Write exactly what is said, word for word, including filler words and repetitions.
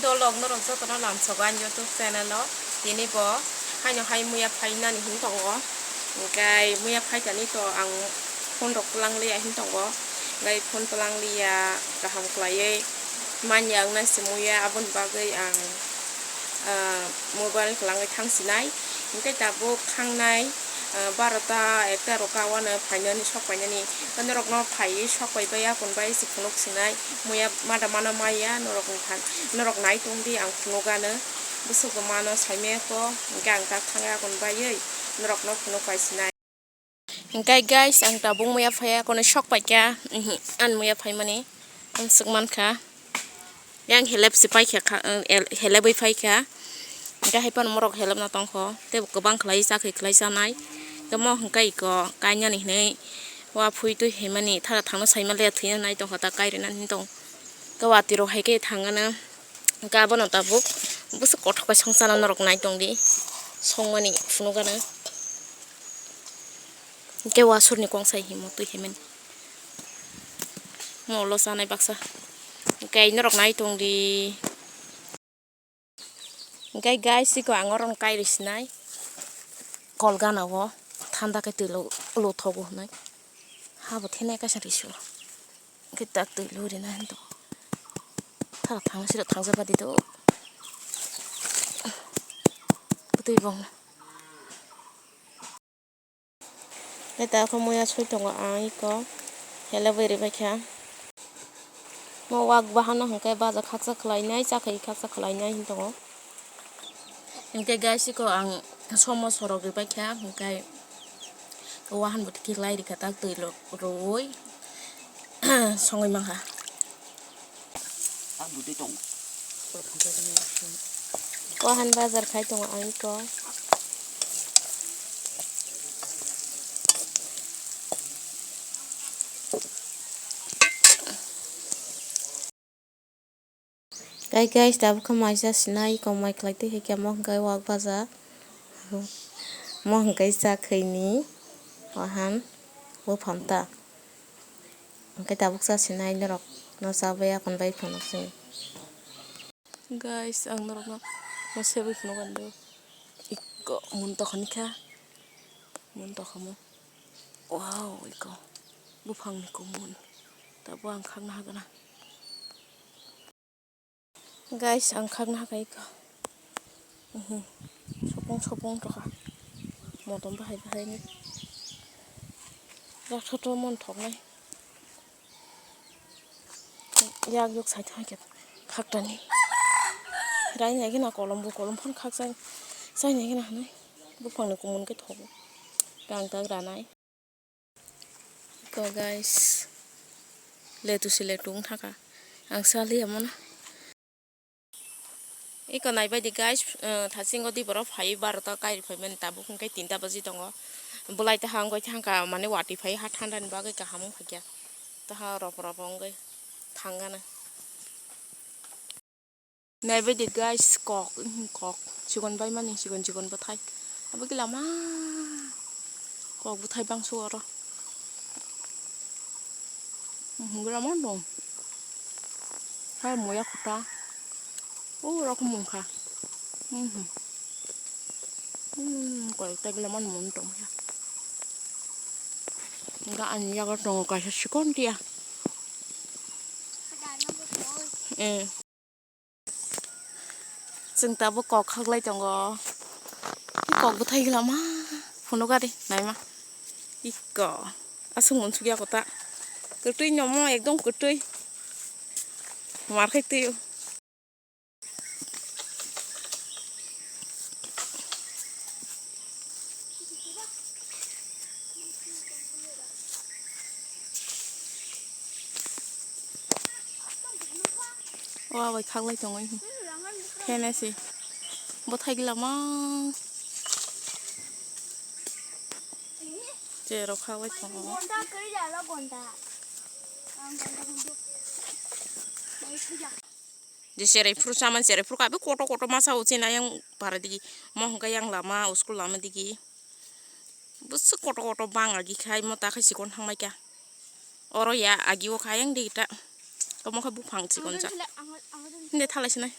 Tolok norok jotono lamsogo ani YouTube channel o. Tini bo haino hai muya phainani hin tongo. Hingkai muya phaikani to ang phone rok twlang liya hin tongo. Hingkai phone twlang liya kaham khlaiwi manya wngnai se muya, aboni bagwi ang, ah, mobile kwlangwi thang sinai. Hingke tabuk thangnai, ah, barota ekta rok ka wano phainani sok painani. Norokno phaiwi sok pai baiya, kon bai se phunuk sinai. Muya mada mano maya norokni phan, norok nai tongdi ang phunukgano. Bwswk bo mano saimaya ko, hingke ang tak thangya kon baiwi norokno phunuk pai sinai. Hingke guys, ang tabuk muya phaiya, kono sok paikha, mhm, ang muya phaimani ang swk mankha. Yang helep se paikha kha, eh, el-, helebwi phaikha. Hingke hai phano morok helepna tongkho, tei bo kwbang khlai chakhwi khlai chanai. Tamo hingke iko kainani hinwi wa phui twi himani thara thangno saimale thwina nai tongkha ta kairina hin tong. Ke watwi rok hai khe thangano. Hingke abono tabuk bwswk kothok bai song chana norok nai tongdi. Songmani phunukgano. Hingke wasur ni kong sai himo twi himani. Mo ulo chanai baksa. Hingke norok nai tongdi. Hingke guys, iko ang oro kairwi sinai. Kol gana o thanda khe twi lo, lo thogo hinwi. Habo thenai kaisa risu. Hingke tak twi lo rina hinto. Thara thang siro thangjak badi do. Bwtwi bong. Tei ta khe muya soi tongo ang iko helebwi ribaikha. Mo wak bahano hwnkhe baja khaksa khlainai, chakhwi khaksa khlainai hinwi tongo. Hwnkhe guys, iko ang somo sorok ribaikha, hwnkhe wahan bo tikhe lai rikha tak twi rok rwui songwi mankha. Wahan bajar khai tongo ang iko. Guys, guys, tabuk khe mai cha sinai, iko mai khlai twi hai khe mo hwnkhe wak baja. Mo hwnkhe chakhwini wahan buphang ta. Hwnkhe tabuk cha sinai norok no chabai akon bai phunuk sini. Guys, ang norokno mo sebwi phunuk ani do. Iko mun tokha ni kha. Mun tokha mo. Wow, iko buphang ni kumun. Tabuk ang khakna hagana. Guys, ang khakna haka iko. Mhm. Sopong sopong tokha. Motom bahai bahai ni. Raksa to mon thoknai. Yak yok sai thang khe khaktani. Rai nai gina kolom bo kolom phon khak sai. Sai nai gina hanai. Buphang ni kumun khe thogo. Gang tag ranai. Ko guys, letu se letu wng thaka. Ang saliya mano. Iko naibaidi guys, eh, thasingo di borok phai barota kairi phaimani tabuk hwnkhe tinta baji tongo. Bolai taha wngwi thangkha, mane watwi phai ha thandani bagwi kaham wng phaikha. Taha ropo ropo wngwi thangano. Naibaidi guys, kok, mhm, kok. Chikon baimani, chikon, chikon bwthai. Abo khe lama. Kok bwthai bangsu oro. Mhm, bwramo dong. Hai moya kota. O rok mungkha. Mhm. Hmm, koi tagla man mun tong ya. Ga ani yaga tongo kaisa chikon tia. Eh. Chwng tabuk kok khaklai tongo. Kok bwthai glama. Phunuk ari naima. Iko. Aswk uansukya kota. Kwtwi nomo ekdom kwtwi. Mar khai twi. Wa bai khaklai tongwi. Khene se. Bwthai glama. Cherok khaklai tongo. Je cherai phuru chamani cherai phuru kabe koto koto masa o chena yang para digi mo hwnkhe yang lama school lama digi bwswk koto koto bang agi khai mo ta khai chikon thangbai kha oro ya agi o kha yang digi ta omo khe buphang chikon jak hinde thalai sinai.